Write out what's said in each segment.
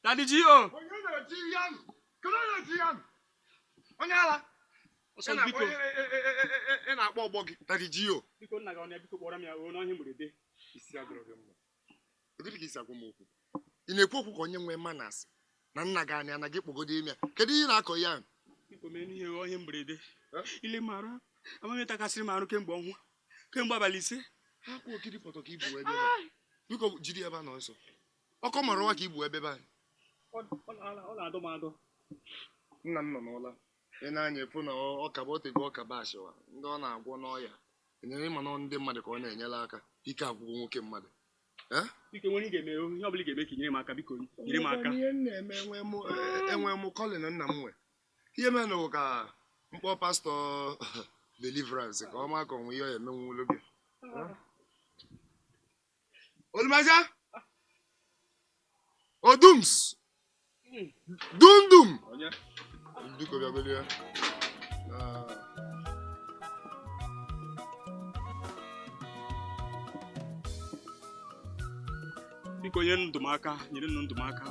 Daddy G.O. Onye na-eti ihe ahụ? Kedu onye na-eti ihe ahụ? Onye ala? Ọsọ Ị na-akpọ biko. ị na-akpọ ọgbọ gị Daddy G.O. Biko nna gị ọ na biko kpọrọ m ya o n'ọhịa mberede. Isi adịrọ gị mma. Kedu ka isi agwa m okwu? Ị na-ekwu okwu ka onye nwee manners na nna gị anya na gị kpọgodo ime ya. Kedu ihe ị na-akọ ihe ahụ? Biko mee n'ihe ọhịa mberede. Ile mara amamihe takasịrị m arụ kemgbe ọnwa kemgbe abalị 5. Ha kwuo okiri pọtọ ka ibu ebe a. Biko jiri ebe a nọ nso. Ọkọ mara ụwa ka ibu ebe be anyị. Ọ na-adọ m adọ. Nna m nọ n'ụla. Ị na-anya efu na ọka bụ otego ọka bụ asịwa ndị ọ na-agwọ n'ọya. Enyere ịma na ndị mmadụ ka ọ na-enyere aka ike agwụgwọ nwoke mmadụ. Biko nwere ị ga-eme ihe ọbụla ị ga-eme ka i nyere m aka biko nyere m aka. Ihe m na-eme enwe mụ kọlin nna m nwe. Ihe mere na ka mkpọ pastọ deliverance ka ọ maa ka onwe ihe ọ ya emenwulu gị. Olumaja Odums Dundum biko bịagolie. Biko nyere ndụ m aka nyere ndụ m aka.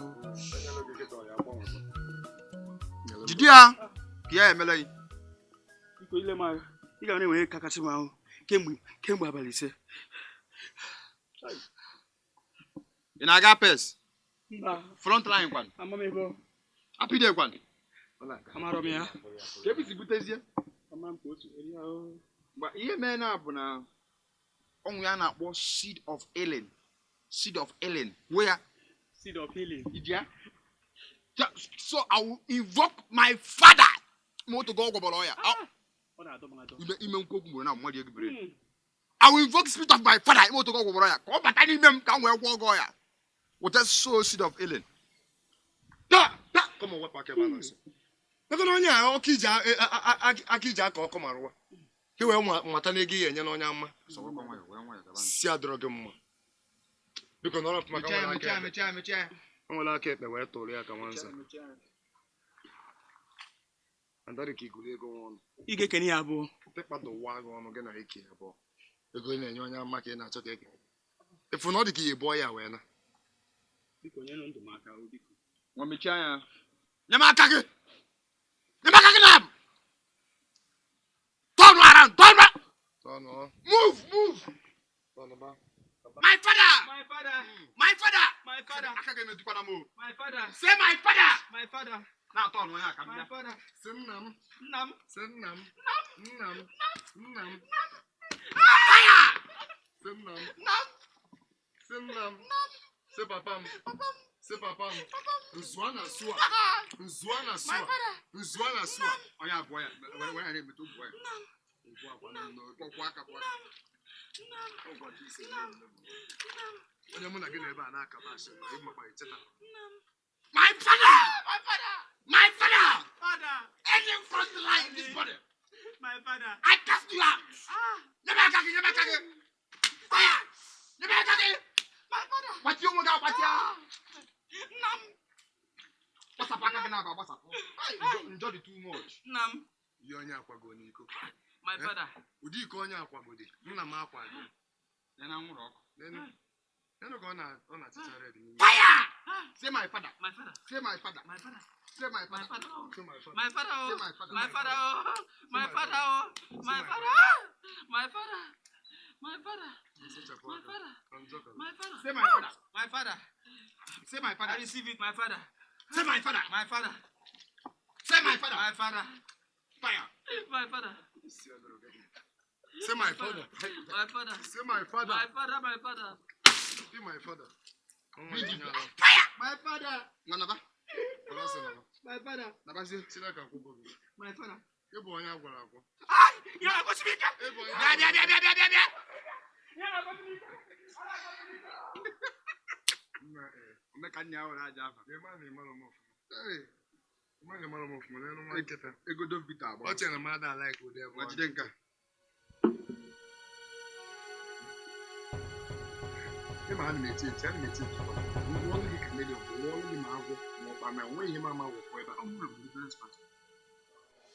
Jide ya ka ya emela gị. Biko ile m anya ị ga na-enwere kakasị m ahụ kemgbe abalị 5. Ị na-aga pes? Mba. Front line kwan. Amam ebe. Apide kwan. Amarọ m ya. Ka ebe si butezie? Ama m ka o si eri ahụ. Mgbe ihe mee na bụ na ọnwụ ya na-akpọ seed of healing. Seed of healing. Kwuo ya. Seed of healing. Iji ya? So I will invoke my father. Moto go gwọbọrọ ya. Ọ na-adọ m adọ. Ime nkwu okwu mgbe na mmadụ egibere. I will invoke spirit of my father. Ime otu go gwọbọrọ ya. Ka ọ bata n'ime m ka m wee gwọọ gị ya. Weta sow seed of healing. Ta ta kọmọ wepụ aka ebe a nọ nso. Ego na onye a ọkụ iji aka iji aka ọkụ mara ụwa. Ka e wee nwata na ego ihe enye n'onye ama. Si adịrọ gị mma. Biko nọrọ ọfụma ka nwere aka ekpe wee tụrụ ya ka nwanza. Adarị ka iguru ego nwa ọnụ. Ị ga-ekene ya abụọ. Pịkpado ụwa gị ọnụ gị na ike abụọ. Ego ị na-enye onye ama ka ị na-achọ ka eke. Efu na ọ dị ka ihe bụọ ya wee na. Biko nyere ndụ m aka biko. Nwa mechie anya. Nye m aka gị. Nye m aka gị na. Turn around, turn back. Turn on. Move, move. Turn back. My father. My father. My father. My father. Aka gị emetụkwana m o. My father. Say my father. My father. Na-atọ ọnụ ya ka m My bịa. father. Sị nna m. Nna m. Sị nna m. Nna m. Nna m. Fire! Sị nna m. Nna m. Sị nna m. Sị papa m. Sị papa m. Nzụa na sụa. Nzụa na sụa. Nzụa na sụa. Onye abụọ ya. Were were na-emetụ ụbụ ya. Ụkwụ akwa n'oge. Kwọ aka kwọ aka. Onye mụ na gị na ebe a na-aka masị ịmakpa icheta. My father! My father. My father! Father. Any front line in this body, My father. I cast you out! Ah. Nye m aka gị, nye m aka gị! Fire! Nye m aka gị! My father. Gbatie onwe gị agbatia! Nna m. Gbasapụ aka gị na-aba gbasapụ. Ai, njọ dị too much. Nna m. Ihe onye akwago n'iko. My father. Ụdị iko onye akwago dị. Nna m akwago. Ya na anwụrụ ọkụ. Nenu ka ọ na-achịcha red n'ime. Fire! Say my father. My father. Say my father. My father. Say my My father. father. Say my father. My father. Say my father. My father. My father. My father. My father. My father. My father. My father. Say my father. My father. Say my father. I receive it, my father. Say my father. My father. Say my father. My father. Fire. My father. Say my father. My father. Say my father. My father. My father. Be my father. Fire. My father. Nganaba. My father. Nabazie. Chineke akwụgo gị. My father. Ị bụ onye agwara agwọ. Ya na-agosi m ike. Ị bụ onye Bịa bịa bịa bịa bịa bịa bịa. Ya na-agosi m ike. Nna ee. Omeka nnya ahụ na-aja afa. Ị ma na ị mara m ọfụma. Ee, Ị ma na ị mara m ọfụma n'elu nwa nkịta. Ego Dovita agba. Ọ chere na m ada alaik ụdị ebe Ma ọ jide nka. Ị ma ana m eti eti, ana m eti eti. Ngwa ọlụ gị chameleon bụ nwa ọlụ gị ma agwọ ma ọkpa na nwe ihe m ama wụkwọ ebe a.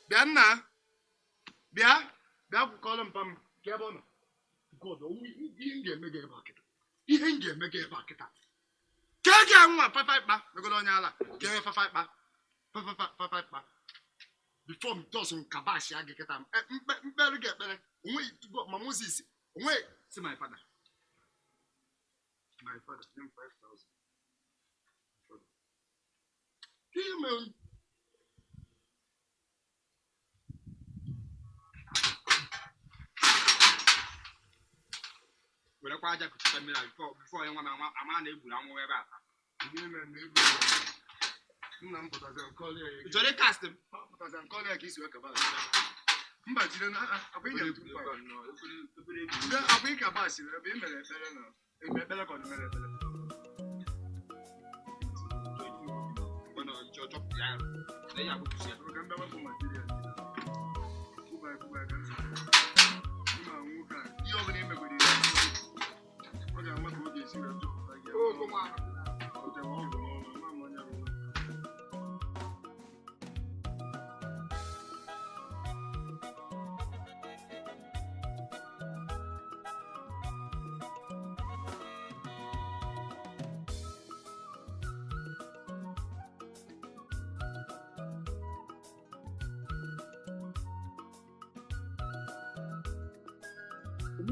Bịa nna. Bịa. Bịa kwukọrọ mpa m ka ebe ọ nọ. God, ihe m ga-eme gị ebe a kịta. Ihe m ga-eme gị ebe a kịta. Ka gị nwa fafa ikpa megoro onye ala kee fafa ikpa fafa fafa ikpa before m dos nkabashi ya gị kịta mkpere gị ekpere onwe ma Moses onwe si my father give me 5,000. Ihe mere werekwa aja kuchita mmiri a before onye nwa ama na egburu anwụ ebe a. Ihe mere na egburu nna m pụtazara nkọli ya. Ị chọrọ ịkast m? Pụtazara nkọli ya ka isi wee kaba mba jide na akwa ị na-etu akwa ị kaba siri ebe ị mere ekpere na eme ekpere ka ọ dị mere ekpere. Ihe ọ bụla emegoro ya ọ ga-ama ka ọ ga-esi wee tụpụta gị. Ọ ọgwụ n'ọnụ, ama m onye rụrụ.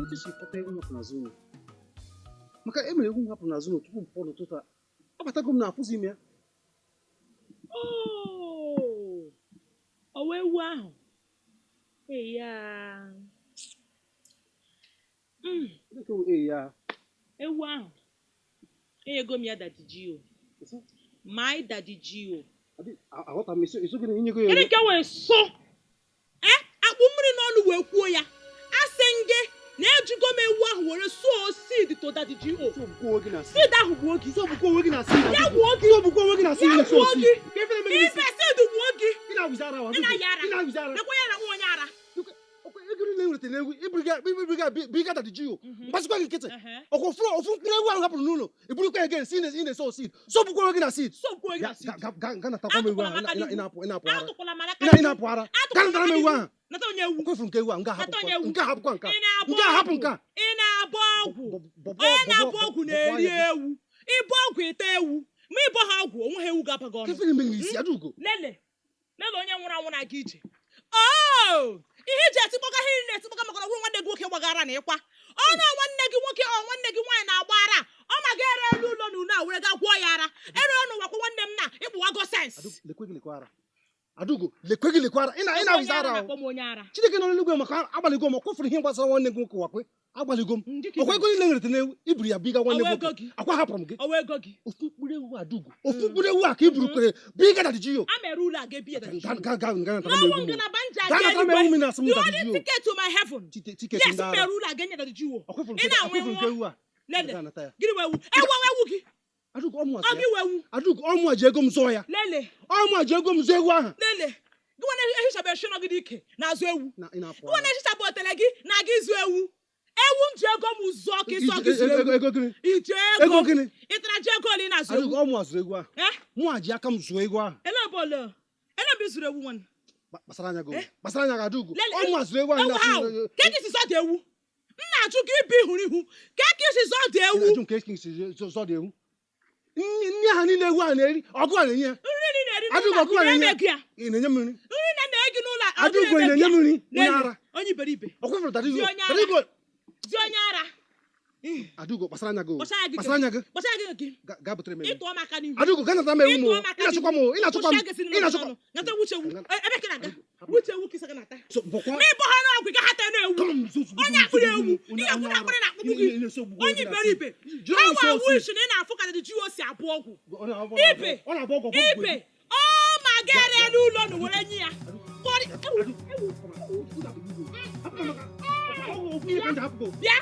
Otu si kpọta egwu hapụ n'azụ ụlọ maka e mere egwu m hapụ n'azụ ụlọ tupu m pụọ n'ụtụtụ a abatago m na afụzi m ya. Ọwa ewu ahụ eya ewu ahụ enyego m ya Daddy G.O. My Daddy G.O. Aghọta m iso gị na inyego ya. Gịnị ka wee so akpụ mmiri n'ọnụ wee kwuo ya asị gị na-ejigo m ewu ahụ were sow seed to Daddy G.O. Seed ahụ gbuo gị. Ya gbuo gị. Ya gbuo gị. Ife seed gbuo gị. Ị na-ayị ara. Lekwa ya na nwa onye ara. Ego niile nwetara n'egwu iburiga Daddy G.O. Mgbasịkwa gị nkịtị. Ọkwa ofu mkpụrụ ewu ahụ hapụrụ n'ụlọ iburukwa again si ị na-eso seed. So bụkwa onwe gị na seed. Ga natakwa m ewu ahụ ị na-apụ ara. Ị na-apụ ara. Ga natara m ewu ahụ. Kwefuru nke ewu ahụ nke ahapụkwa nke nke ahapụ nke a. Ị na-abọ ọgwụ. Onye na-abọ ọgwụ na-eri ewu. Ịbọ ọgwụ ịta ewu. Ma ịbọ ha ọgwụ onwe ha ewu ga-aba gị ọnụ. Lele lele onye nwụrụ anwụ na-aga ije. Oh! Ihe iji etikpọga ihe na-etikpọga maka na ọ bụrụ nwanne gị nwoke gbagara na ịkwa ọ na nwanne gị nwoke ọ nwanne gị nwaanyị na-agba ara ọ ma ga ere elu ụlọ na unu a were ga gwọọ ya ara ere ọnụ wakwa nwanne m na ịkpụwago sens. Adugo lekwe gị lekwe ara ị na-awụzi ara ahụ. Chineke nọ n'eluigwe maka agbaligo m kwụfụrụ ihe gbasara nwanne gị nwoke wakwe agbaligo m ọkwa ego niile nwere n'ewu iburu ya biga nwanne gị nwoke akwa hapụrụ m gị ofu mkpụrụ ewu Adugo ofu mkpụrụ ewu a ka iburu kwere biga Daddy G.O. Ga natara m ewu m na-asị m Daddy G.O. Ticket to my heaven. Tiketi ndị ara ọkwefụrụ nke ewu a. Gịnị ewu ewu ewu gị? Adugo ọmụ ji ego m zụọ ya. Ọmụ ji ego m zụọ ewu ahụ. Lele gị nwa na-ehichabe nshịnọ gị dị ike na-azụ ewu. Gị nwa na-ehichabe otele gị na-aga ịzụ ewu. Ewu m ji ego m zụọ ka ịsọ gị zụrụ ewu. Iji ego ị tara ji ego ole ị na-azụ ewu? Adugo ọmụ azụrụ ewu ahụ. Mụ ji aka m zụọ ewu ahụ. Ele ebe ole? Ele ebe ị zụrụ ewu nwanne? Gbasara anya gị. Gbasara anya gị Adugo. Ọmụ azụrụ ewu ahụ. Ka ka isi zọ dị ewu? M na-ajụ gị ibe ihuru ihu. Ka ka isi zọ dị ewu? Ajụ nke ka isi zọ dị ewu. Nri ahụ niile ewu a na-eri ọgụ a na-enye ya. Adugo ọgụ a na-enye ya. Ị na-enye m nri. Nri na-enye gị n'ụlọ. Adugo ị na-enye m nri. Onye ara. Onye iberibe. Ọkwụfụrụ Daddy G.O. Di onye ara. Adugo gbasara anya gị. Gbasara anya gị. Gbasara anya gị. Gaa butere m ewu. Ịtụọ m aka n'ihu. Adugo gaa nata m ewu m. Ị na-achụkwa m. Ị na-achụkwa m. Ị na-achụkwa m. Nata wuche ewu. Ebe ka na-aga. Wuche ewu ka ị sị gị nata. Ma ịbọ ha n'ọgwụ ị gaghị ata n'ewu. Onye akpụrụ ewu. Ị ga-akwụ na akpụrụ na-akpụgbu gị. Onye iberibe. Ha wa awụ isi na ị na-afụ ka Daddy G.O si abụ ọgwụ. Ibe. Ibe. Ọ ma ga-ere n'ụlọ na were nye ya. Bịa.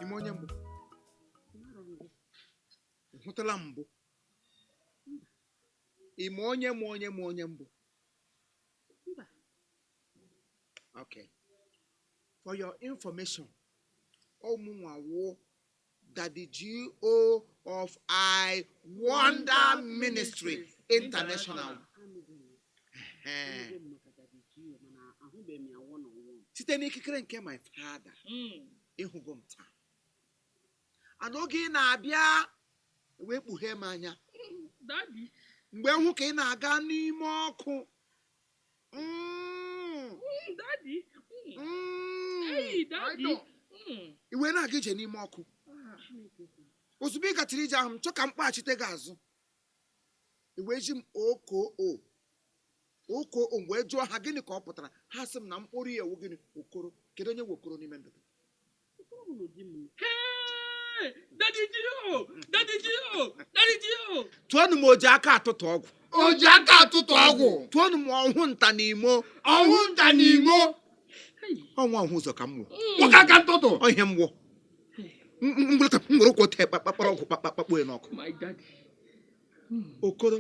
Ime onye mbụ hụtala mbụ Ime onye ma onye ma onye mbụ? Mba. Okay. For your information, ọmụnwa wụ Daddy G.O of I Wonder Ministry International. Ehe. Anụgo m maka Daddy G.O, mana ahụbeghị m ya one on one. Site n'ikikere nke my father, ịhụgo m taa. And oge ị na-abịa wee kpughee m anya. Daddy. Mgbe m hụ ka ị na-aga n'ime ọkụ. Daddy. Mm. Hey, Daddy. I wee na-aga ije n'ime ọkụ. Ozugbo ị gachara ije ahụ, m chọ ka m kpaghachite gị azụ, i wee ji m oko oko, m wee jụọ ha gịnị ka ọ pụtara. Ha sị m na mkpụrụ ya ewu gịnị? Okoro. Kedu onye nwe Okoro n'ime ndụ gị? Okoro bụ n'ụdị m. Hey, Daddy G.O. Daddy G.O. Daddy G.O. Tụọnụ m oji aka atụtụ ọgwụ. O ji aka atụtụ ọgwụ. Tụọnụ m ọhụ nta na imo. Ọhụ nta na imo. Ọnwa ọhụ ụzọ ka m nwụ. Nwoke aka ntụtụ. Ọ ihe m gwụ mgbe m nwere ụkwụ ote kpakpakpara ọgwụ kpakpakpakpo ya n'ọkụ. My daddy. Okoro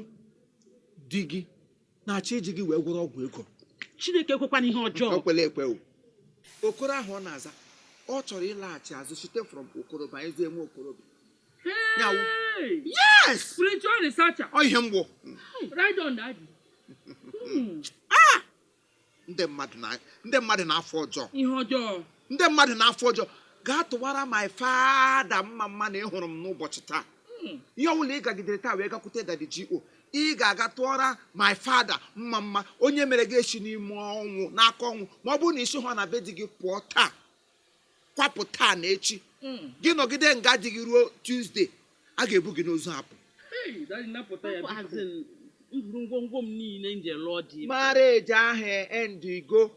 di gị na-achọ iji gị wee gwọrọ ọgwụ ego. Chineke ekwekwana ihe ọjọọ. O kwele ekwe o. Okoro ahụ ọ na-aza, ọ chọrọ ịlaghachi azụ site from okoro banyezie nwa okorobịa. Hey! Yes. Spiritual researcher. Ọ ihe mgbu. Right on, Daddy. Ndị mmadụ na-afọ ọjọọ. Ihe ọjọọ. Ndị mmadụ na-afọ ọjọọ. Gaa tụwara my father mma mma na ị hụrụ m n'ụbọchị taa. Ihe ọbụla ị gagidere taa wee gakwute Daddy G.O, ị ga-aga tụọra my father mma mma, onye mere gị esi n'ime ọnwụ n'aka ọnwụ. Ma ọ bụrụ na isi hụ na be di gị pụọ taa, kwapụ taa na echi, gị nọgide nga di gị ruo Tuesday, a ga-ebu gị n'ozu apụ. Hey, Daddy, napụta ya, biko. As in, m buru ngwongwo m niile m ji lụọ di. Marriage ahụ endigo.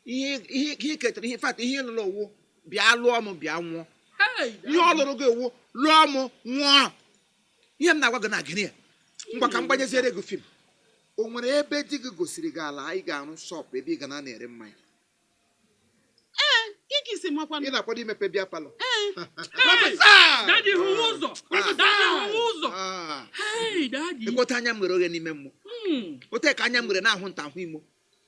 Ihe ihe ihe ketara, ihe fat, ihe lụrụ owu bịa lụọ m, bịa nwụọ. Hey, Ihe ọ lụrụ gị ewu lụọ m nwụọ. Ihe m na-agwa gị na gịnị ya? Ngwa, ka m gbanyeziere gị film. O nwere ebe di gị gosiri gị ala anyị ga-arụ shop ebe ị ga na na-ere mmanya? Ee, kiki si makwanụ. Ị na-akwado imepe beer parlour? Hey, Daddy, hụ ụzọ. Daddy, hụ ụzọ. Ah. Hey, Daddy. Ekweta anya m nwere oghe n'ime mmụọ. Ote ka anya m nwere na-ahụ nta ahụ imo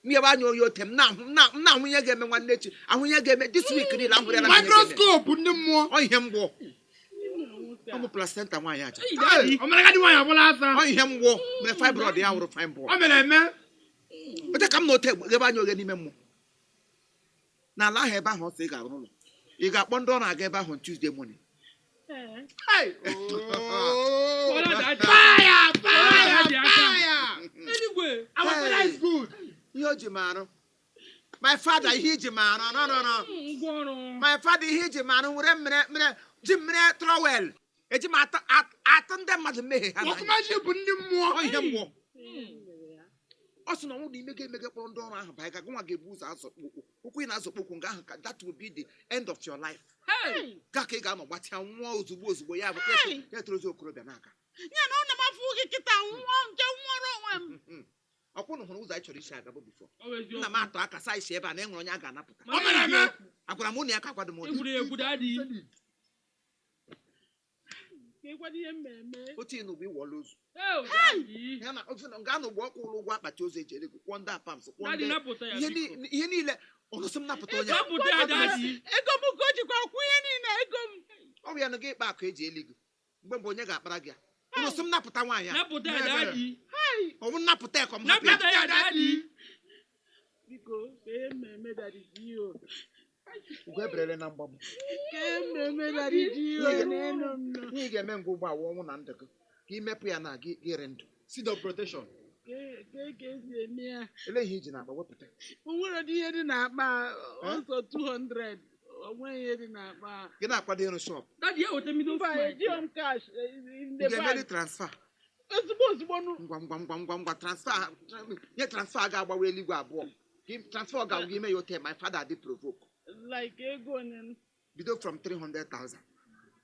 m yebe anya oyi ote m na-ahụ m na-ahụ ihe ga-eme nwanne echi, ahụ ihe ga-eme this week niile, ahụrụ ya na ihe ga-eme. Microscope ndị mmụọ. Ọ ihe mgbọ, ọ bụ placenta nwaanyị aja. Hey, Daddy. Ọ mere agadi nwaanyị ọbụla asa. Ọ ihe mgbọ mere fibroid ya wụrụ fibroid. Ọ mere eme. Ote ka m na ote ghebe anya oghe n'ime mmụọ n'ala ahụ, ebe ahụ ọsọ ị ga-arụ ụlọ, ị ga-akpọ ndị ọ na-aga ebe ahụ on Tuesday morning. Ee. Kpọrọ Daddy. Fire! Kpọrọ Fire! Daddy aka. Fire! Eluigwe. Our father is good. Ihe o ji m arụ, my father, ihe iji m arụ, no, no, no. Ngwaọrụ. My father, ihe iji m arụ were mmiri mmiri ji mmiri trowel eji m atụ atụ ndị mmadụ mmehie ha n'anya. Workmanship ndị mmụọ. Ọ ihe mmụọ. Ọ sị na ọnwụ na imege emege kpọrọ ndị ọrụ ahụ banye ga gụnwa ga-ebu ụzọ azọkpụ ụkwụ ụkwụ ị na-azọkpụ ụkwụ nga ahụ ka that will be the end of your life. Hey! Ga ka ị ga-anọ gbatịa nwụọ ozugbo ozugbo ya bụ Hey! ya etorozi okorobịa n'aka. Ya na ọ na m afụ gị kịta nwụọ nke nwụọrọ onwe m. Ọkwụnụ hụrụ ụzọ anyị chọrọ isi aga bụ before. Ọ bụ eziokwu. Nna m atụ aka sa isi ebe a na enwere onye a ga-anapụta. Ọ mere eme. Agwara m ụnụ ya ka akwado m ụnụ. Egwuregwu, Daddy. Ka ịkwado ihe m eme. Otu ịnụ bụ ịwọla ozu. Hey, Daddy. Ya na otu na nga n'ụgbọ ọkwụ ụlọ ụgwọ akpati ozu eji ego kwụọ ndị apams kwụọ Daddy, ndị napụta ya, ihe biko. ihe niile ọnụsị m napụta onye a. Napụta ya, Daddy. Ego m ka o jikwa kwụ ihe niile, ego m. Ọ bụ ya na gị ịkpa akụ eji eli gị mgbe mgbe onye ga-akpara gị ya ọnụsị m napụta nwaanyị a. Napụta ya, Daddy. Ọ bụ nnapụta ya ka m hapụ ya. Napụta ya, Daddy. Biko, ka ihe m eme, Daddy G.O. Ugo eberele na mgbagbu. Ka ihe m eme, Daddy G.O, n'elu m nọ. Ihe ị ga-eme ngwa ụgbọ awa ọnwụ na ndụ gị ka imepụ ya na gị gịrị ndụ. Seed of protection. Ka esi eme ya? Elee ihe iji na-akpa wepụta? O nwere ụdị ihe dị n'akpa a, ọsọ 200. O nweghị ihe dị n'akpa a. Gị na-akwado ịrụ shop? Daddy, ya weta middle Mba, smile. ejighị m cash in Ị the ga-emeli bank. transfer? Ozugbo ozugbo nụ. Ngwa ngwa ngwa ngwa ngwa, transfer nye transfer ga-agbawa eluigwe abụọ. Gị transfer ọ ga-agwụ ime ya ote my father dị provoke. Like ego one? Bido from 300,000.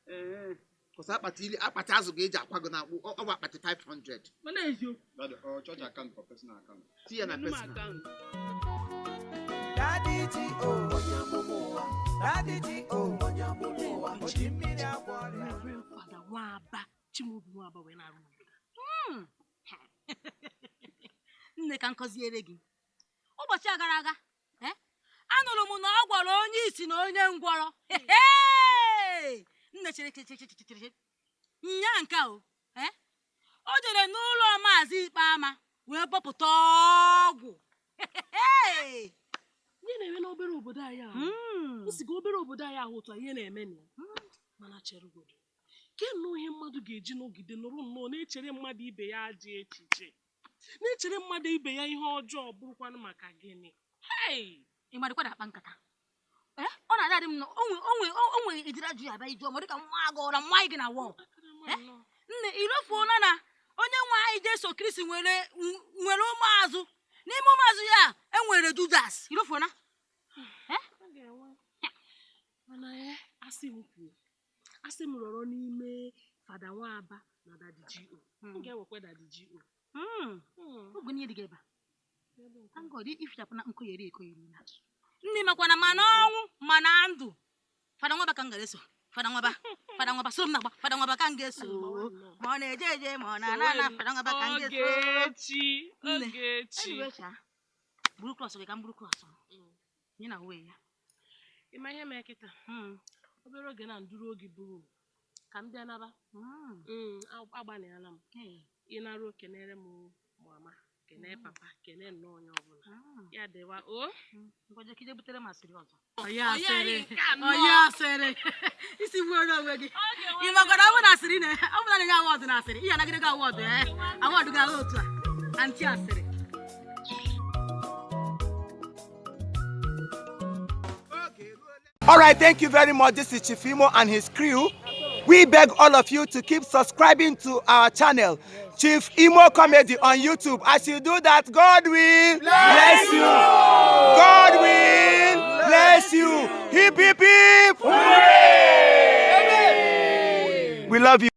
Ee. Kọsa akpati ili akpati azụ ga-eji akwa gị na-akpụ ọ bụ akpati 500. Mana eziokwu. Daddy, or church account or personal account? Tinye na Nnu m personal. account. Daddy G.O. Onye amụma ụwa. Daddy G.O. Onye amụma ụwa. O ji mmiri agwọ ọrịa. Reverend Father Nwaba Chimaobi Nwaba wee na-arụ n'obodo a. Nne, ka m kọziere gị. Ụbọchị a gara aga, anụrụ m na ọ gwọrọ onye isi na onye ngwọrọ. Hey! Nne, chere chere chere chere chere. Nya nke a o, o jere n'ụlọ maazị Ikpeama wee bọpụta ọgwụ. Hey! Ihe na-eme n'obere obodo anyị ahụ, nsiga obere obodo anyị ahụ, otu a ihe na-eme na ya. Mana cheregodo, ke nnọọ ihe mmadụ ga-eji nọgide nọrọ nnọọ na-echere mmadụ ibe ya ajọ echiche, na-echere mmadụ ibe ya ihe ọjọọ, bụrụkwanụ maka gịnị? Hei! Ị marịkwa na akpa nkata, ọ na-adị adị m na onwe ejiri ajụ ya abịa iju ọmụ dịka nwa agụra nwa anyị gị na wọl. Nne, irofuola na onye nwe anyị Jesu Kristi nwere ụmụazụ, n'ime ụmụazụ ya enwere Judas. Irofuola? A ga-enwe, mana ya asị m kwuo, asị m rọrọ n'ime Fada Nwaba na Daddy G.O, m ga-ewekwa Daddy G.O. Oge niile dị gị ebe a. Thank God ifichapụ na nkoyeri ekoyeri na nne, makwana ma n'ọnwụ ma na ndụ, Fada Nwaba ka m gara eso. Fada Nwaba, Fada Nwaba, soro m na-agba. Fada Nwaba ka m ga-eso, ma ọ na-eje eje, ma ọ na-ana ana, Fada Nwaba ka m ga-eso. Ogechi. Nne. Ogechi. Anyway, cha buru cross gị ka m buru cross m nye na wee ya. Ịma ihe mee kịta, obere oge na nduru oge buru m ka m bịa naba. Agbanịala m. Ị nara, kenere m mama, kene papa, kene nnọọ onye ọbụla. Ya dịwa o. Ngwaje ka ije butere m asịrị ọzọ. Onye asịrị. nke a nnọọ. Onye asịrị isi gbuoro onwe gị. Ị makwara ọ bụ na asịrị na ọ bụ na na-enye award na asịrị ihe anagide gị award, award gị ahụ otu a, aunty asịrị. All right, thank you very much. This is Chief Imo and his crew. We beg all of you to keep subscribing to our channel, Chief Imo Comedy on YouTube. As you do that, God will bless you. God will bless you. Hip, hip, hip. Hooray! We love you.